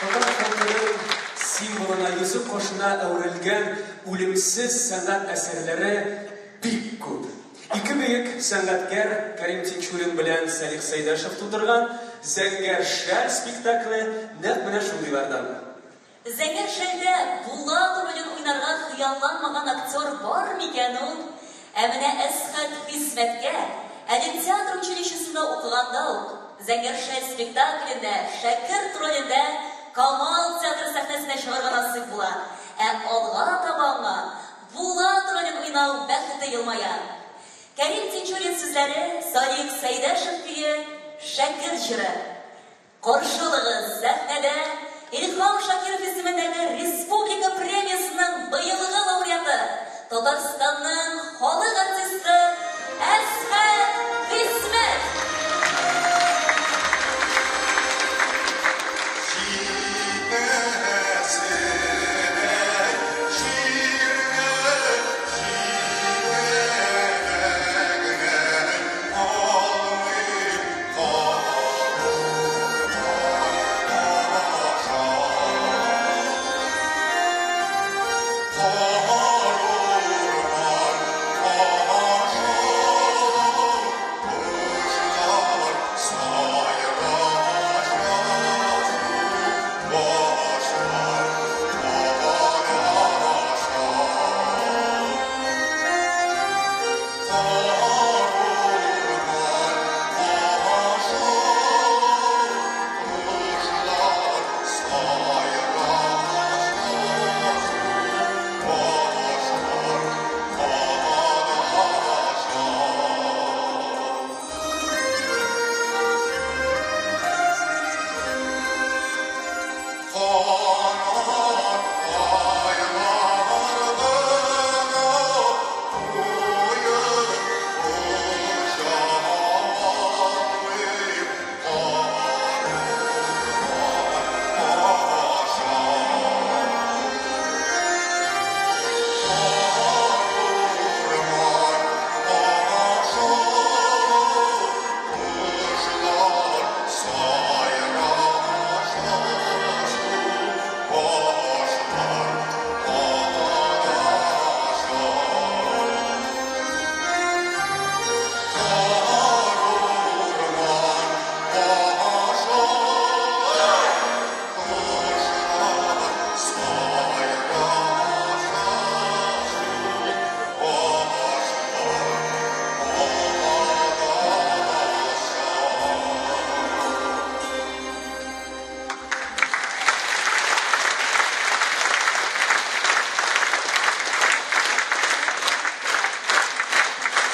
Татар халкының символына, йөзек кашына әверелгән үлемсез сәнгать әсәрләре бик күп. Ике бөек сәнгатькәр Кәрим Тинчурин белән Сәлих Сәйдәшев тудырган Зәңгәр шәл спектакле нәкъ менә шундыйлардан. Зәңгәр шәлдә Булат ролен уйнарга хыялланмаган актер бар микән ул? Ә менә Әсхәт Хисмәткә, әле театр училищесында укыганда ук, Зәңгәр шәл спектаклендә Шәкерт ролендә Камал театры сәхнәсенә чыгарга насыйп була. Ә алга таба аңа Булат ролен уйнау бәхете елмая. Кәрим Тинчурин сүзләре, Салих Сәйдәшев көе, Шәкерт җыры. Каршылыгыз, сәхнәдә Илһам Шакиров исемендәге республика премиясенең быелгы лауреаты, Татарстанның халык артисты Әсхәт Хисмәт!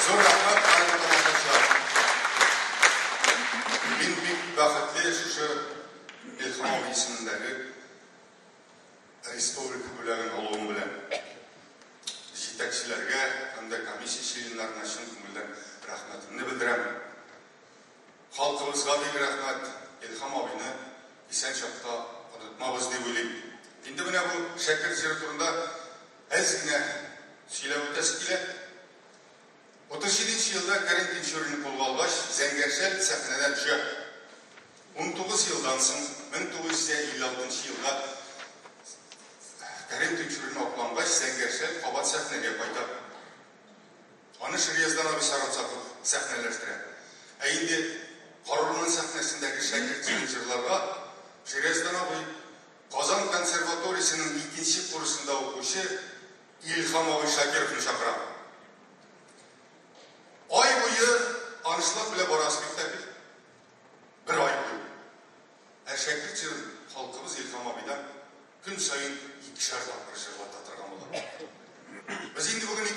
Зур рәхмәт, кадерле тамашачылар. Мин бик бәхетле шушы Илһам абый исемендәге республика бүләген алуым белән. Җитәкчеләргә һәм дә комиссия членнарына чын күңелдән рәхмәтемне белдерәм. Халкыбызга бик рәхмәт, Илһам абыйны исән чакта онытмабыз дип уйлыйм. Инде менә бу Шәкерт җыры турында әз генә сөйләп үтәсе килә. 37 нче елда Кәрим Тинчуринны кулга алгач, Зәңгәр шәл сәхнәдән төшә. 19 елдан соң, 1956 нчы елда Кәрим Тинчурин аклангач, Зәңгәр шәл кабат сәхнәгә кайта. Аны Ширияздан абый Сарымсаков сәхнәләштерә. Ә инде Карурман сәхнәсендәге Шәкерт җырын җырларга Ширияздан абый Казан консерваториясенең икенче курсында укучы Илһам абый Шакировны чакыра. Ай буе аншлаг белән бара спектакль. Бер ай буе. Ә Шәкерт җырын халкыбыз Илһам абыйдан көн саен икешәр тапкыр җырлата торган була. Без инде бүген